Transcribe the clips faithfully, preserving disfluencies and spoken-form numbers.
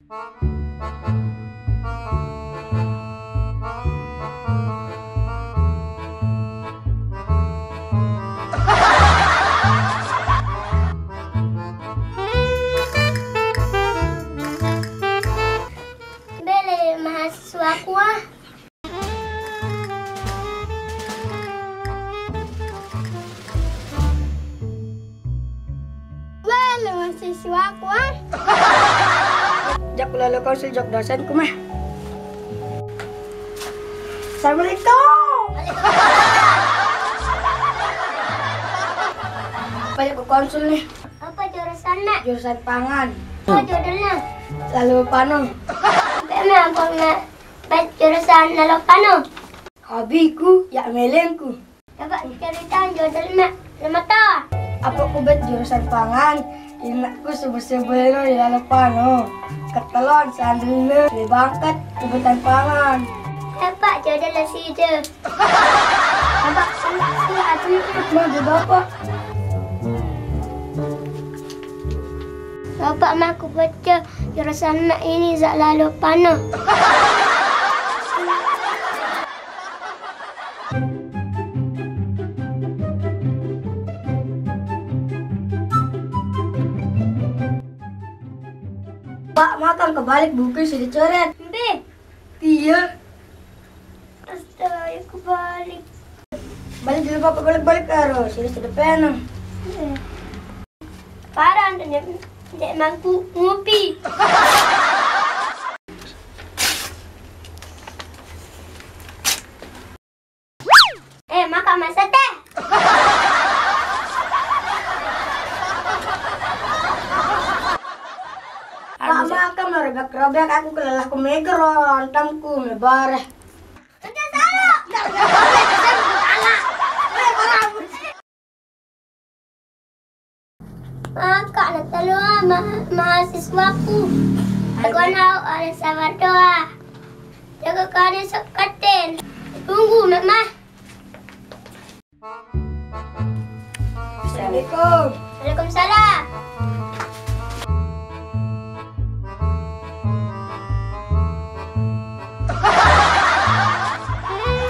Bele mahasiswaku ah. Bele mahasiswaku ah. Jak lalo konsul, jak dosenku mah. Assalamualaikum. Banyak ke konsul nih. Apa jurusan, Mak? Jurusan pangan. Apa judulnya? Lalu pano. Sampai Mak, apa Mak? Baik jurusan lalu pano. Hobiku, ya melengku. Coba cerita judul, Mak. Lama tahu. Apa ku bet jurusan pangan? Inakku sebesar belo di lalu pano. Ketelon sandal di bangket kebetan pangan. Apa judul sida? Bapak, sini, sini, atuh. Mah, di bapak. Bapak mah ku baca jurusan mak ini jak lalu pano. Pak, makan kebalik buku sudah coret. Embe. Iya. Astaga, ya kebalik. Balik dulu, Bapak, balik-balik terus. Ini sudah penuh. Parah, ndek, ndek mangku ngupi. Eh, maka masa teh. Pak, makan merobek-robek, aku kelelah ku meger, ontamku mebareh. Udah salah. Udah, udah, udah, udah, salah. Eh, parah. Maka na telu ma-, mahasiswaku. Aku nau oleh sabar doa. Jaga kane sekaten. Tunggu, Mak Mah. Assalamualaikum. Waalaikumsalam.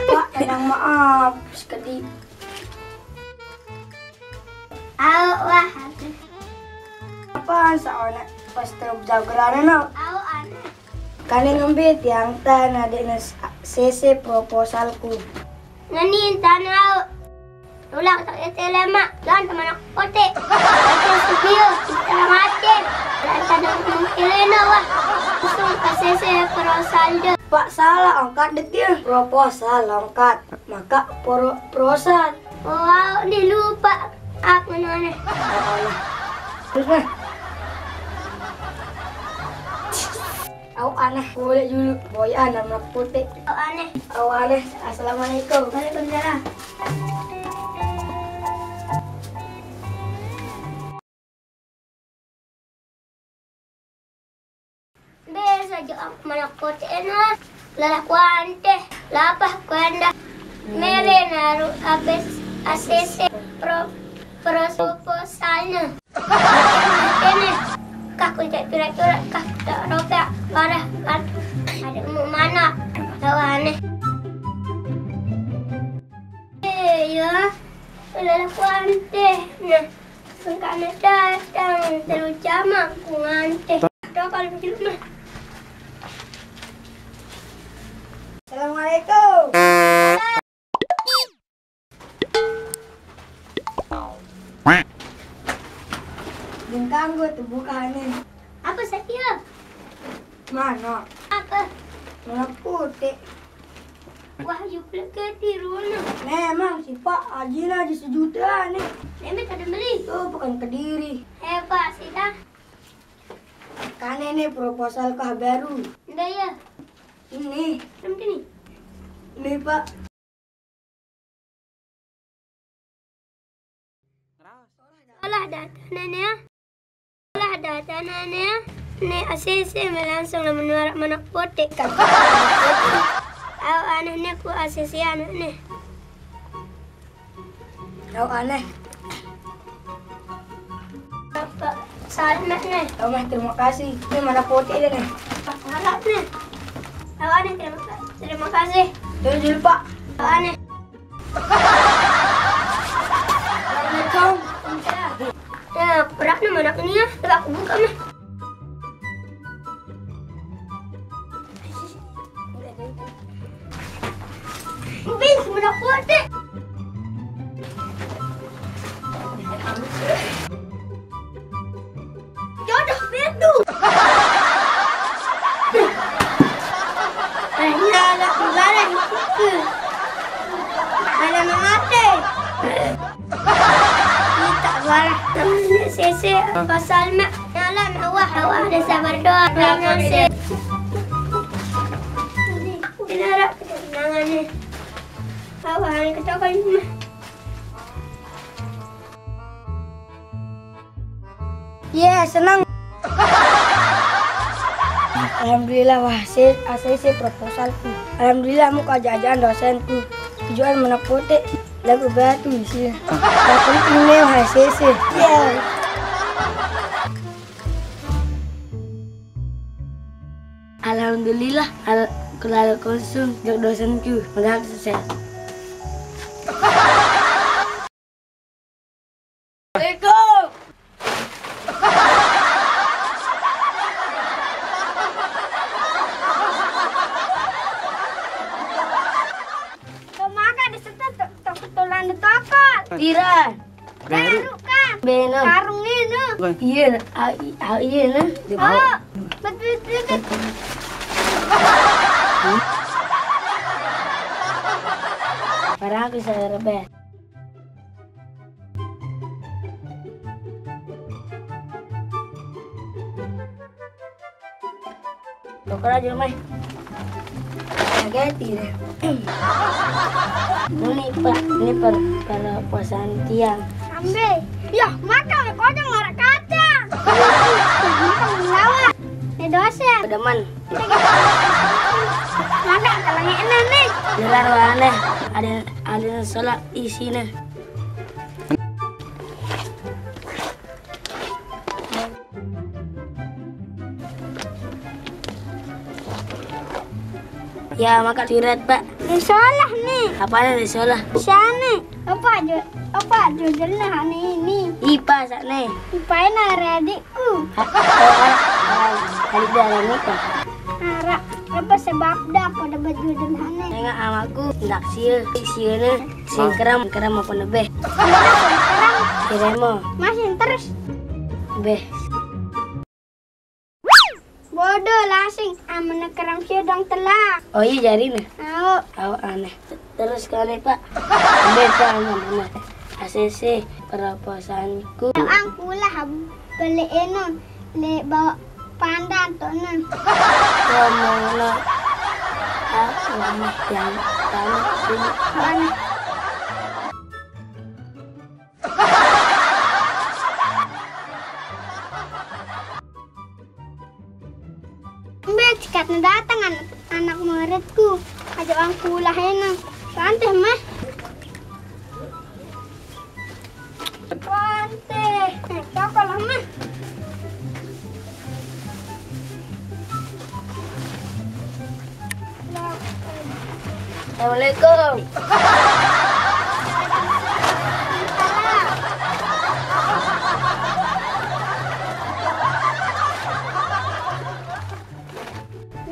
Pak, tenang, maaf sekali. Au, wah. Apaan saone pas terjauh gerane, no? Au, aneh. Kane ngembe tiang tan adekne sese proposalku. Ngeni tan au. Ulang tak ete lemak, dan teman aku pote. Ete studio, kita mati. Dan tadi ngomong Elena, wah. Langsung ke sese proposal de. Pak, salah angkat detil. Proposal angkat. Maka pro-, proposal. Oh, wow, dilupa. Apa namanya? Terus, Mas. Au aneh, boleh dulu. Boy, anak putih. Au aneh. Au aneh. Assalamualaikum. Waalaikumsalam. Biasa jo aku mana kote na. Lalah kuante, lapah kuanda. Mere naru abes asese pro, proposal na. Ini, kah ku cek pira-pira, kah tak roka, parah kan. Ada mau mana, lawane. Eh, ya, lalah kuante. Nah, sengkana datang, terus jamak ku ngante. Udah kalau begitu mah. Assalamualaikum. Bintang gue tuh bukannya. Apa saya? Mana? Apa? Mana putih? Wah, yuk lagi tiru nah. Memang si Pak Haji aja sejuta nih. Memang kada beli. Tuh, bukan Kediri. Hebat sih dah. Kan ini proposal kah baru? Enggak ya? Ini. Belum ini. Ini, Pak. Olah data nanya. Olah data nanya. Ini A C C me langsung lah menuarak manak potek kan. Au aneh ni ku A C C anak ni. Au aneh. Bapak, Salam, Nek. Oh, Mak, terima kasih. Ini mana putih deh, nih? Harap, nih. Awak, nih, terima, terima kasih. Jujur, Pak. Awak, nih. Assalamualaikum. Ya, berat nih, mana ini ya? Coba aku buka, nih. Bis, mana putih? Jodoh pintu. Eh, nyala kembali. Mana mati? Ini tak parah. Namanya Sese, pasal mak. Nyala, awak, awak ada sabar doang. Namanya Sese. Ini harap kenangannya. Awak ada ketawa rumah. Iya, senang. Alhamdulillah, wah, saya, saya, saya proposalku. Alhamdulillah, mau keajaan dosenku. Tujuan mana putih, lagu batu isi. Yang penting nih, wah, saya, saya. Iya. Alhamdulillah, al-, kulalu konsum, jok dosenku, mudah sukses. Assalamualaikum. Kau makan di situ, tu, tu, tulang di toko. Tira. Baru kan? Bena. Karung ini. Iya, ah, i-, ah, iya, nah. Oh, betul, betul, betul. Parang aku saya rebet. Dokter aja, Mai. Spaghetti deh. Ini, Pak, ini per, per puasaan tiang. Ambil. Ya, makan, kocok, marah kacang. Makan, lawan. Ini dosen. Pedeman. Makan, kalau enak nih. Gelar warna. Ada, ada sholat isinya. Ya, makan surat, Pak. Disolah nih. Apanya disolah? Sana. Apa aja? Apa aja jelas nih ini? Ipa sana. Ipa ini ada adikku. Ha, ha, ha, ha, ada nih, Pak. Harap apa sebab dah pada baju dan hane? Tengok amaku, ndak sia, sia nih. Sing keram, keram apa nebeh? Sing keram. Kiremo. Masih terus. Beh. Bodoh lasing, amene keram sidang telak. Oh iya, jari nih. Au. Au aneh. Terus kane, Pak. Beta aneh, aneh. A C C, perposanku. Ang pula beli eno, le bawa pandan tuh nih. Ngomong no. Aku aneh yang panik ini. Aneh. Mbe, cekat ne datang an-, anak muridku. Aja wang kulah enang. Santeh mah. Santeh. Eh, cokolah mah. Assalamualaikum.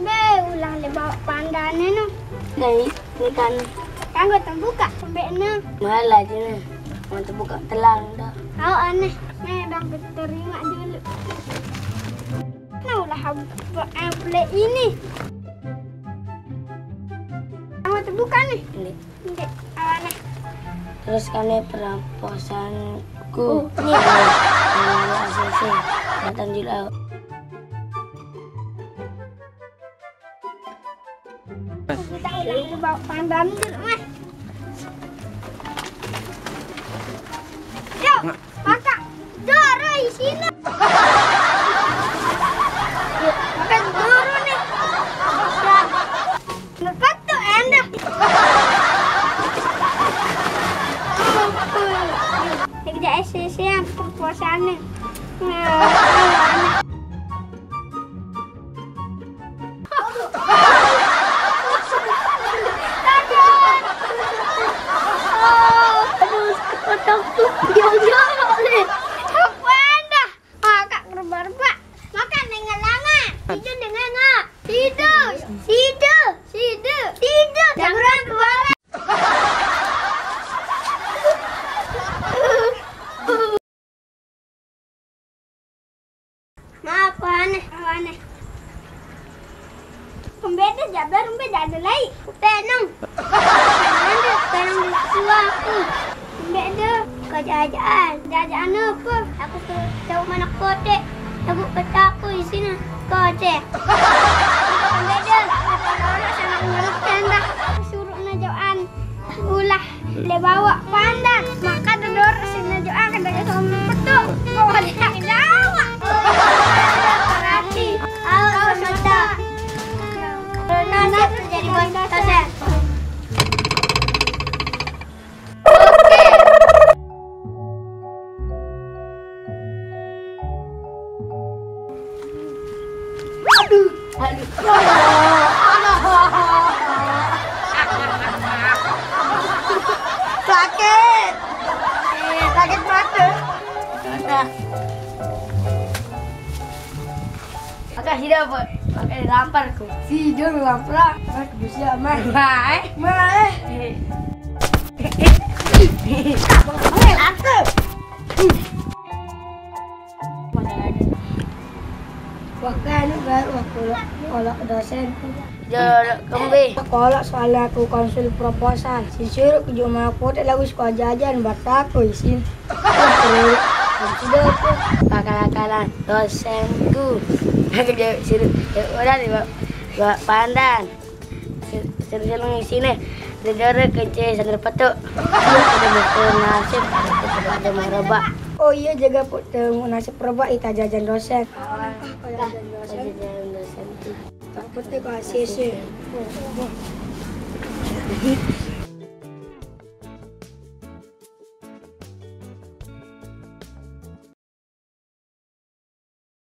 Mbe, ulang le bawa pandane no. Dai, ini kan. Kanggo terbuka, mbe no. Malah aja nih. Mau terbuka telang dah. Kau aneh. Nih, bang, terima dulu. Nah, ulah hab-, apel ini. Mau terbuka nih. Ini. Ini, awane. Terus kane perposanku. Oh, iya. Ini A C C. Batang julu. Kita udah bawa pandan dulu, Mas. Yuk. Makan doro isine. Makan doro nih. Ya. Lepas tuh, endah. Ini S C C yang perkosaan nih. Aduh, otakku. Ya, ya, ya. Apaan dah? Kakak rebah-rebah. Makan dengan lama. Tidur dengan ngap. Tidur, tidur, tidur, tidur. Jangan keluar. Maaf, aneh, aneh. Pembeda jabar, pembeda ada lai. Penong. Penong di suaku. Pembeda kejajaan. Jajaan apa? Aku tu tahu mana kotek. Aku petaku di sini. Kotek. Pembeda. Orang sana menurut tenda. Suruh najaan. Ulah le bawa pandan, maka dodor sini juga kena ke sono petu. Bawa dia ke Jawa. Berarti, awas mata. Nasib jadi bos dosen. Aduh, aduh. Sakit. Sakit mata. Udah. Agak sida apa? Pakai lampar ku. Sida lampar. Mas bisa, Mas. Baik. Baik. Wah, kan ini baru aku kolak dosen. Jolok kembe. Kolak soalnya aku konsul proposal. Si suruh ke juma aku tak lagu sekolah jajan, bataku isin. Wah, sudah aku. Akal-akalan dosenku. Aku jawab suruh. Ya, udah nih, Pak. Pak Pandan. Sering-sering di sini. Dedere kece sandal petuk. Dia pada buku nasib, pada mau rebak. Oh iya, jaga put temu nasib rebak, ita jajan dosen. Jajan dosen. Jajan dosen. Tak putih kok sisi.